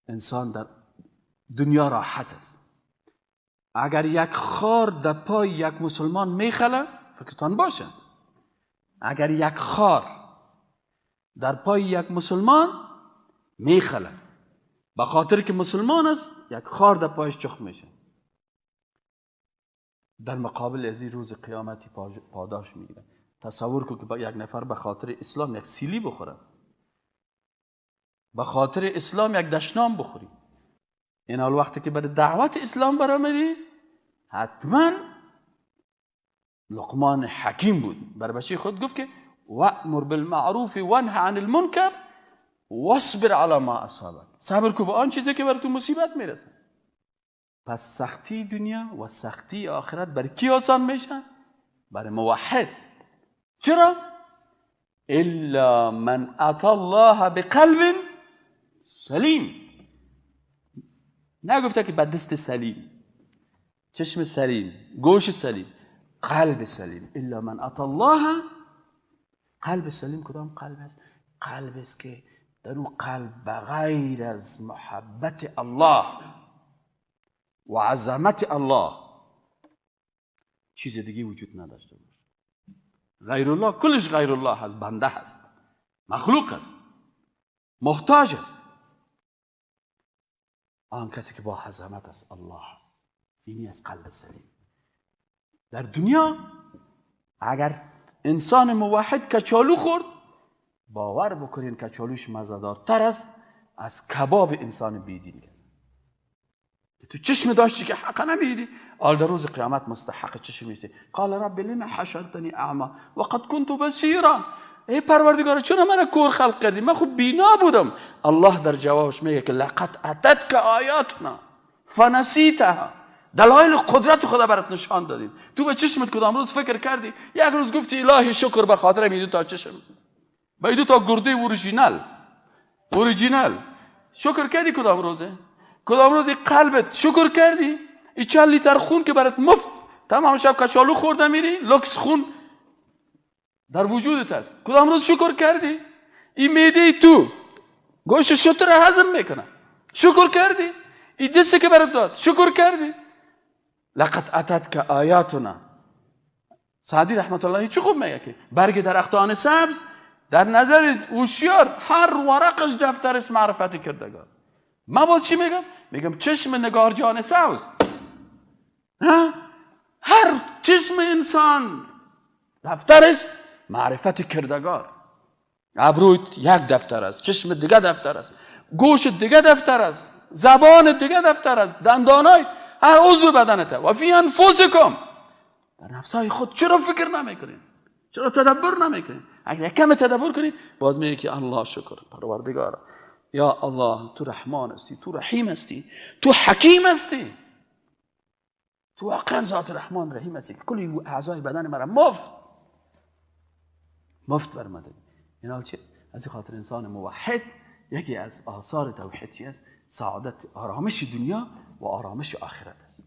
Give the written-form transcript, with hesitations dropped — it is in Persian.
انسان در دنیا راحت است. اگر یک خار در پای یک مسلمان میخله، فکرتان باشه، اگر یک خار در پای یک مسلمان میخله، به خاطر که مسلمان است یک خار در پایش چخ میشه، در مقابل از این روز قیامتی پاداش میگیره. تصور کن که یک نفر به خاطر اسلام یک سیلی بخوره، به خاطر اسلام یک دشنام بخوری. این حال وقتی که برای دعوت اسلام برآمدی، حتما لقمان حکیم بود، برای بچه خود گفت که وأمر بالمعروف وانه عن المنکر واصبر علی ما اصابک، صبر کن به آن چیزی که بر تو مصیبت میرسه. پس سختی دنیا و سختی آخرت برای کی آسان میشه؟ برای موحد. چرا؟ الا من اتی الله بقلب سلیم. نگفته که به دست سلیم، چشم سلیم، گوش سلیم، قلب سلیم. الا من اتی الله. قلب سلیم کدام قلب است؟ قلب است که در او قلب بغیر از محبت الله و عظمت الله چیز دیگه وجود نداشته باشه. غیر الله، کلش غیر الله هست، بنده هست، مخلوق است، محتاج است. آن کسی که با عظمت است الله است. اینی از قلب سلیم. در دنیا اگر انسان موحد کچالو خورد، باور بکنین کچالوش مزه‌دارتر است از کباب انسان بیدین. تو چشم داشتی که حق نمیدی، آل در روز قیامت مستحق چشم میسی. قال رب لما حشرتنی اعما وقد كنت بصیرا. ای پروردگار چرا من کور خلق کردی؟ من خوب بینا بودم. الله در جوابش میگه که لقد اتتک آیاتنا فنسیتها. دلایل قدرت خدا برات نشان دادیم، تو به چشمت کدام روز فکر کردی؟ یک روز گفتی الهی شکر به خاطر می دو تا چشم، به دو تا گرده اوریجینال اوریجینال شکر کردی؟ کدام روزه؟ کدام روزی قلبت شکر کردی؟ ای چند لیتر خون که برات مفت تمام شب کچالو خورده میری، لکس خون در وجودت هست، کدام روز شکر کردی؟ این معده تو گوشت شتر هضم میکنه، شکر کردی؟ این دستی که برات داد شکر کردی؟ لقد اتتک آیاتنا. سعدی رحمت الله چه خوب میگه که برگ درختان سبز در نظر هوشیار هر ورقش دفترش معرفت کردگار. من باز چی میگم؟ میگم چشم نگار جان سبز، هر چشم انسان دفترش معرفت کردگار. ابروی یک دفتر است، چشم دیگه دفتر است، گوش دیگه دفتر است، زبان دیگه دفتر است، دندانای هر عضو بدنته. و فی انفسکم، در نفسای خود چرا فکر نمیکنین؟ چرا تدبر نمیکنین؟ اگر کم تدبر کنی باز میگه که الله شکر پروردگار، یا الله تو رحمان هستی، تو رحیم هستی، تو حکیم هستی، تو واقعا ذات رحمان رحیم هستی که کلی اعضای بدن مرا مفت مفت برمده. این حال چیست؟ از این خاطر انسان موحد یکی از آثار توحید چی است؟ سعادت، آرامش دنیا و آرامش آخرت است.